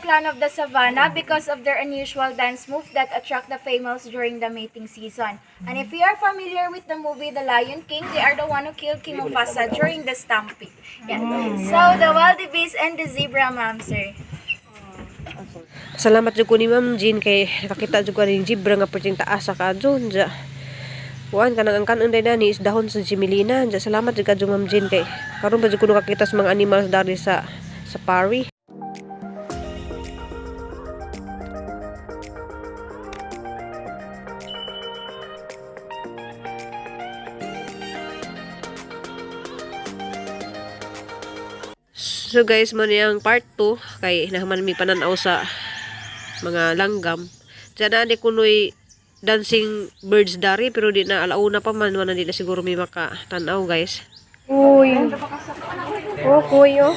clan of the savannah because of their unusual dance move that attract the females during the mating season. And if you are familiar with the movie The Lion King, they are the one who killed King Mufasa during the stampede. Yeah. So the wildebeest and the zebra, ma'am, sir. Salamat jud ko ni Ma'am Jean kay nakakita jud ko ning zebra nga perting taas sa kaadto. Diya. Kuan kanang ang kanon day nani is dahon sa gmelina. Diya, salamat jud kadto, Ma'am Jean, kay karon pa jud ko nakakita sa mga animals dari sa safari. So guys, mo ni ang part 2 kay nahaman mi panan-aw sa mga langgam. Diyan na ni kunoy dancing birds dari, pero di na, alauna pa man, wala, di na siguro may maka-tanaw, guys. Uy. Oh, kuy, oh.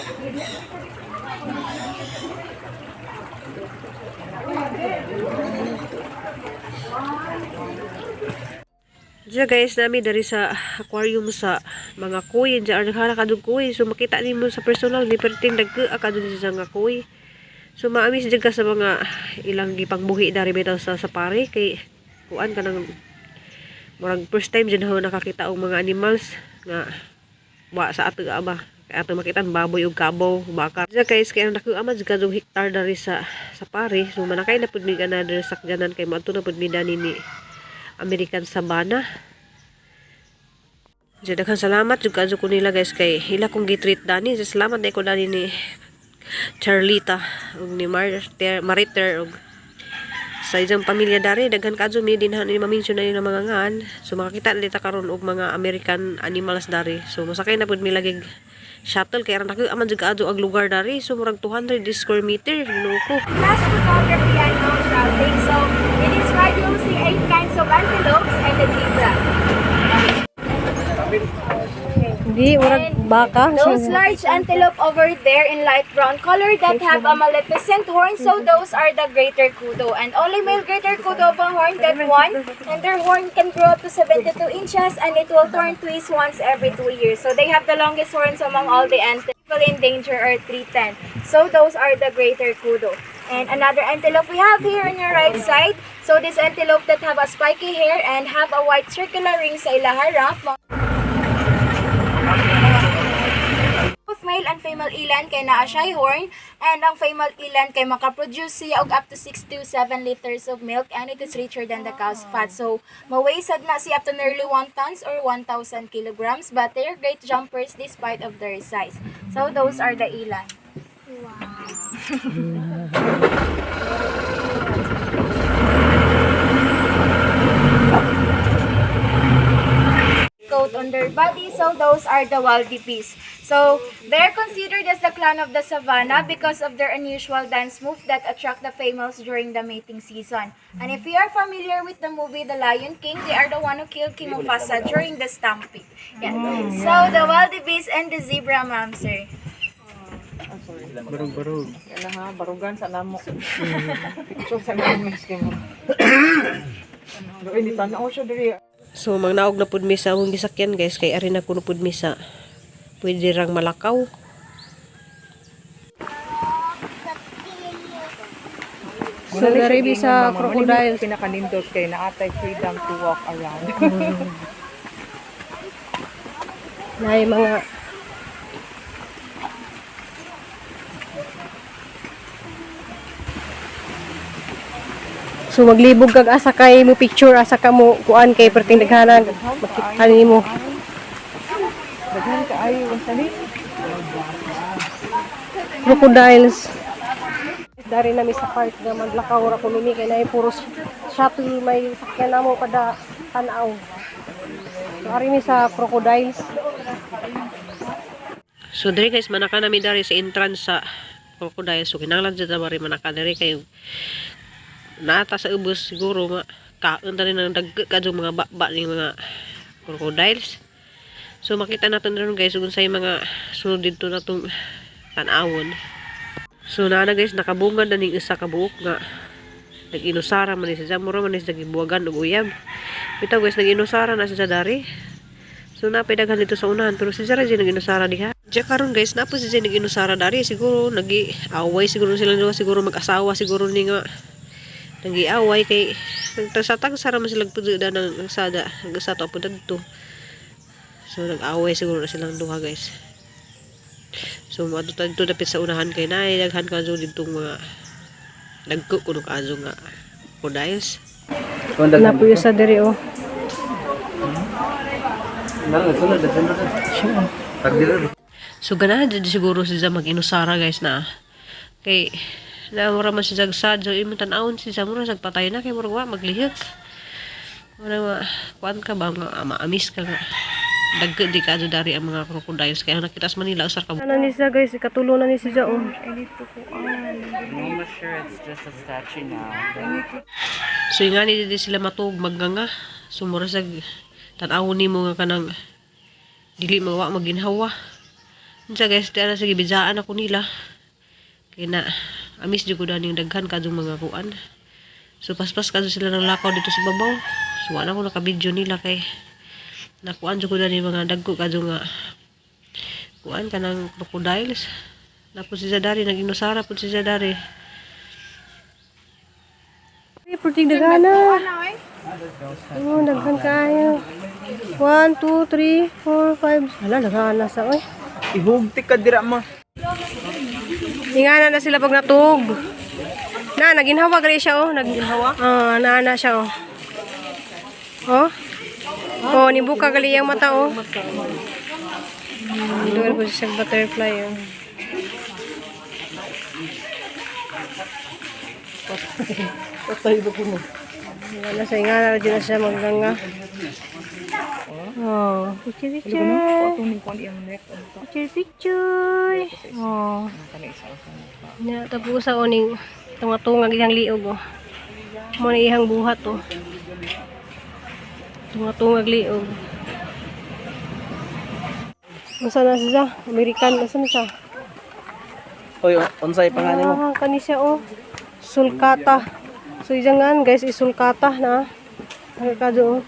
Diyan guys, nami dari sa aquarium sa mga koi. Diyan ang ka koi. So makita nimo sa personal ni perting dagko ka dun sa nga koi. So maamis jud ka sa mga ilang gipangbuhi dari bitaw sa safari kay kuan kanang murag first time jud ako nakakita og mga animals nga wa sa ato ba. Kay ato makita ang baboy ug kabaw, baka. Diyan guys, kay ang dako ama jud kadtong hektar dari sa safari. So manakay na pud mi another sakyanan kay moadto na pud mi dani ni American Savannah. Diyan, daghang salamat jud kaadto ko nila, guys, kay ila kong gitreat dani. Salamat dai ko dani ni Charlita ug ni Marter, Mariter ug sa isang pamilya dari. Daghan kaadto mi dinha ni ma-mention na nila mga ngan. So makakita na ta karon og mga American animals dari. So mosakay na pud mi lagi shuttle kay aron dako aman jud kaadto ang lugar dari. So murag 200 square meter, Ginoo ko. Flash photography and no shouting. So in this ride, you'll see eight kinds of antelopes and the zebra. Hindi, murag baka. Those large antelope over there in light brown color that have a maleficent horn, so those are the greater kudu. And only male greater kudu have a horn, that one, and their horn can grow up to 72 inches and it will turn twist once every 2 years. So they have the longest horns among all the antelopes. In danger or 310. So those are the greater kudu. And another antelope we have here on your right side. So this antelope that have a spiky hair and have a white circular ring sa ilahang rump. Both male and female eland kay naa siya horn, and ang female eland kay makaproduce siya og up to 6 to 7 liters of milk, and it is richer than the cow's fat. So, ma-weigh sad na siya up to nearly 1 tons or 1,000 kilograms, but they are great jumpers despite of their size. So, those are the eland. Coat on their body, so those are the wildebeest. So they're considered as the clan of the savannah because of their unusual dance move that attract the females during the mating season. And if you are familiar with the movie The Lion King, they are the one who killed King Mufasa during the stampede. Yeah. So the wildebeest and the zebra, ma'am, sir. Barug-barug. Yan na ha, barugan sa namo. Picture sa namo kay mo. Ano, ni tan-aw siya diri. So magnaog na pud mi sa among gisakyan, guys, kay ari na kuno pud mi sa pwede rang malakaw. So, dari bi sa crocodile. Pinakanindot kay naatay freedom to walk around. Nay mga. So maglibog kag asa kay mo picture, asa ka mo kuan, kay perting daghanag makita nimo. Daghan kaayo unsa ni? Crocodiles. Dari nami sa park nga maglakaw ra kuno mi kay naay puro shuttle may sakyan namo kada tan-aw. So ari mi sa crocodiles. So diri guys, manaka nami dari sa entrance sa crocodile. So kinahanglan jud na mari manaka diri kay naata sa ubos, siguro ma kaon ta ng dagko kadto mga baba ning mga crocodiles. So makita natin ron, guys, kung sa mga sunod dito natong tan-awon. So naa na guys, nakabungad na ning isa ka buok nga nag-inusara man ni siya, mura man ni siya gibuwagan og uyab. Bitaw guys, nag-inusara na siya dari. So napay daghan dito sa unahan pero si Sarah jud nag-inusara diha. Diya karon guys, napo si Jay nag-inusara dari siguro nagi-away siguro sila duha, siguro mag-asawa siguro ni nga nag-iaway kay nagtagsa-tagsa ra man sila pud ng sada sa to pud dadto. So nag-away siguro na silang duha, guys. So moadto ta dito dapit sa unahan kay naay daghan ka dito mga dagko kuno kaayo nga crocodiles. Napuyo sa diri oh. So ganahan jud siguro si Za mag-inusara, guys, na. Kay naamura man si Zag sad so imong tan-awon si Za mura sag patay na kay murag wa maglihok. Wala ma kuan ka ba nga maamis ka nga. Dagko di ka dari ang mga crocodiles kaya nakita sa Manila usar ka. Ano ni siya guys, katulo na ni siya oh. I'm almost sure it's just a statue now. So ingani di sila matug magnganga. So mura sag tan-awon nimo nga kanang dili mawa maginhawa. Unsa guys, di ana sige bidjaan ako nila. Kay na amis jud ko dani yung daghan kadtong mga kuan. So paspas kadto sila ng lakaw dito sa babaw. So wala ko naka-video nila kay nakuan jud ko dani mga dagko kadto nga kuan kanang crocodiles. Napod si Zadari, nag-inusara po si Zadari. Ay, perting daghana. Oh, daghan kaayo. 1, 2, 3, 4, 5. Hala, daghana sa oy. Ihugti ka dira mo. Ingana na sila pag natug. Na, naginhawa gari siya oh. Naginhawa? Ah, na na siya oh. Oh. Oh, nibuka gali ang mata oh. Doon po siya butterfly oh. Patay ba ko mo? Wala sa ingana na dyan na siya magganga. Oh, picture picture. Picture picture. Oh. Nya tapos sa oning tunga-tunga iyang liog oh. Mo na iyang buhat oh. Tunga-tungag liog. Unsa na siya? American asa na siya? Oy, unsay pangalan mo? Ah, kani siya oh. Sulcata. So iyangan guys, isulcata na. Ay kadyo oh.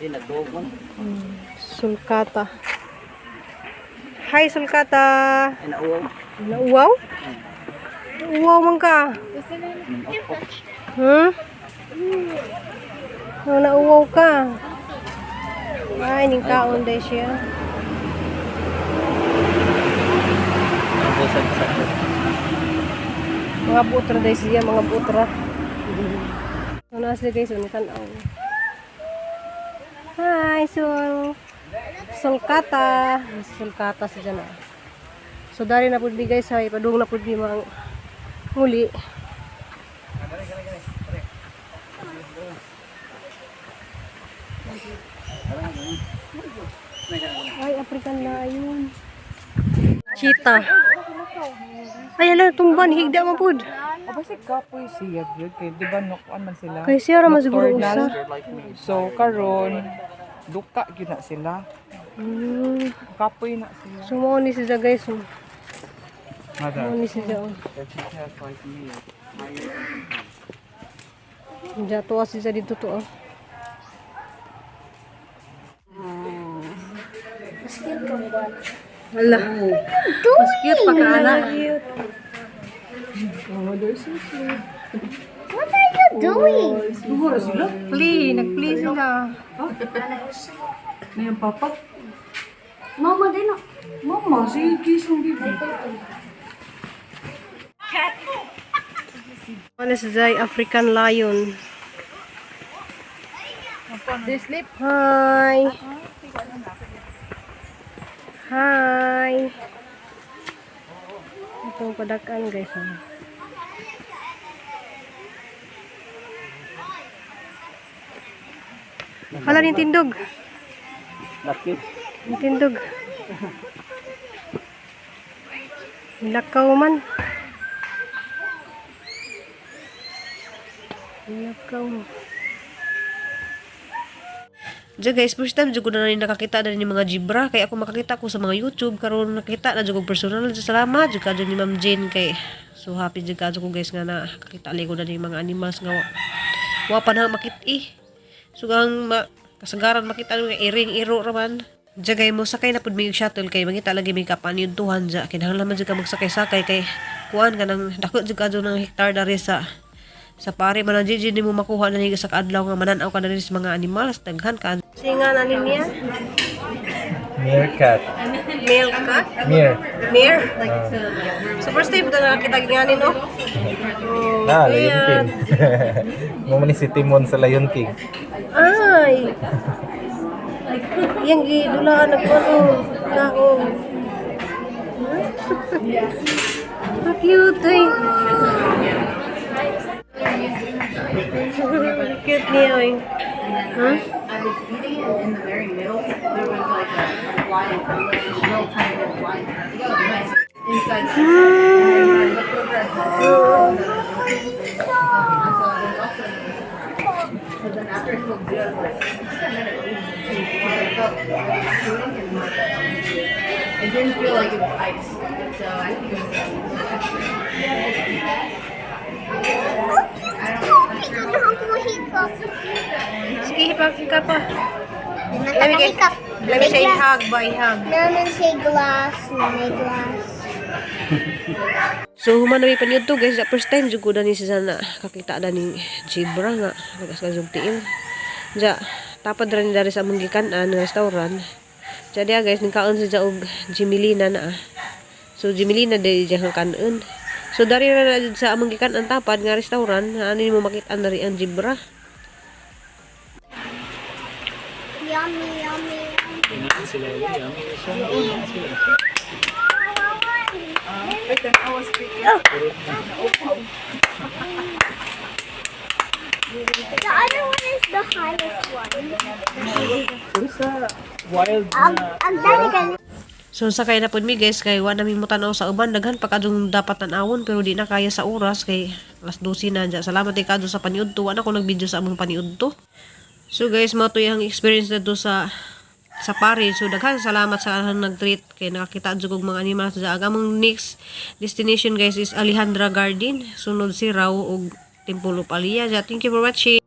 Eh, nagduog man. Sulcata. Hi Sulcata. Ay, nauwaw. Nauwaw? Nauwaw man ka. Oh, nauwaw ka. Ay, ning kaon day siya. Busag sa Mga putra day siya, mga putra. So, na sila guys, unitan aw. Hi, Sul. Sulcata. Sulcata siya na. So, dari na pud mi guys, hay padung na pud mi mga muli. Ay, African lion. Cheetah. Ay, ala, tumban, higda man pud. O basi kapoy siya gyud kay di ba nakuan man sila. Kay siya ra man siguro Nocturnal. usa. So karon duka gyud na sila. Kapoy na sila. So, mao ni siya guys. Oh. Mao ni siya. Oh. Diyan, tuwa siya dito to. Oh. Hala. Mas cute pa ka ana. What are you doing? Play, nag-play sila. Na yung papa. Mama, din. Mama, si Kisong bibi. Ano si Zay, African lion. They sleep. Hi. Hi. Ito ang padakan guys. Oh. Hala ni tindog. Laki. Ni tindog. Lakaw man. Lakaw. Diyan guys, first time jud ko na rin nakakita na ni mga zebra kay ako makakita ko sa mga YouTube karon nakita na jud ko personal. Salamat jud kadto ni Ma'am Jane kay so happy jud kadto ko guys nga nakakita ali ko na ni mga animals nga wa pa na makit-i. So ang kasagaran makita nga iring iro ra man. Diya kay mo sakay na pud mi og shuttle kay mangita lagi mi kapaniudtuhan diya. Kinahanglan man jud ka magsakay-sakay kay kuan kanang dako jud kadto ng hektar dari sa safari man ang jud nimo makuha na ni sa kaadlaw nga manan-aw ka na sa mga animals, daghan ka. Singa na niya. Meerkat. Male cat. Mere. Mare. So first time ito nakakita nga no? Oh, Ah, Lion ayan. King. Mo man ni si Timon sa Lion King. Ay! Yang gidulaan nagkuan oh. Kaong. Ang cute eh. Cute niya eh. Huh? I was eating and in the very middle there was like a fly, like a little tiny bit of fly. Inside. And I looked over at the so there's also, but then after it felt good, I was like, I think I might have eaten too because I felt like chewing and it didn't feel like it was ice. So I think it was the texture. I don't, I'm sure. Sige, hipag ka pa. Lami siya ihag ba, ihag. Naman say glass, na may glass. So human na mi paniudto, guys, the first time jud ko dani siya na kakita dani zebra nga nagas ka tiil. Ja, tapad ra ni dari sa among gikan-an nga restaurant. Ja diya, guys, nikaon siya og gmelina na. Ah. So gmelina diri diya kang kanon. So dari ra na jud sa among gikan-an tapad nga restaurant, ano nimo makita na ri ang zebra. Yummy, yummy, yummy. The other one is the highest one. Wild. Ang dami ka. So sakay na pud mi, guys, kay wa na mi mo-tan-aw sa uban, daghan pa kadtong dapat tan-awon pero di na kaya sa oras kay alas 12 na dya. Salamat kay kadto sa paniudto. Wa na ko nag-video sa among paniudto. So guys, mao to yung experience na do sa safari. So daghan salamat sa anang nag-treat kay nakakita jud og mga animals sa Ang among next destination, guys, is Alejandra Garden. Sunod si Rao og Temple of Aliyah. Thank you for watching.